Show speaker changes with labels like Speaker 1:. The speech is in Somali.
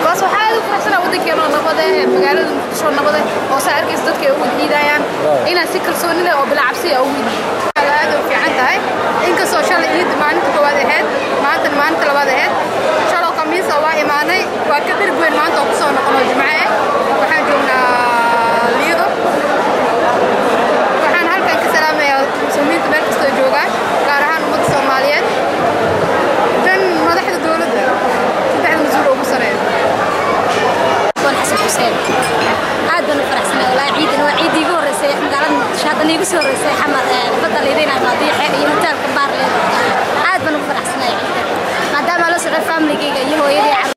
Speaker 1: Kaas waxaa aad u faraxsanaa waddankeena oo nabade, magaalada Muqdisho nabade, oo saa arkaysa dadka ay ugu ciidayaan inaan si kalsooni leh oo bilaa cabsi ah ugu iidiyo. Aad u fiican tahay, inkastoo shalay ciid maalinta koowaad ahayd, maantana maalinta labaad ahayd. Shaloo Khamiisa waa imaanay, waa ka dherg weyn maanta oo kusoo noqono Jimce ah. Waxaan joognaa Liido. Waxaan halkan ka salaamayaa muslimiinta meel kastoo joogaan, gaar ahaan ummadda Soomaaliyeed, dan madaxda dowladda, saddexda mas-uul ugu sareeya.
Speaker 2: Xasan Xuseen. Aad baan u faraxsanahay walaahi. Ciidan waa ciiddii igu horreysay magaalada Muqdisho, haddana igu soo horreysay.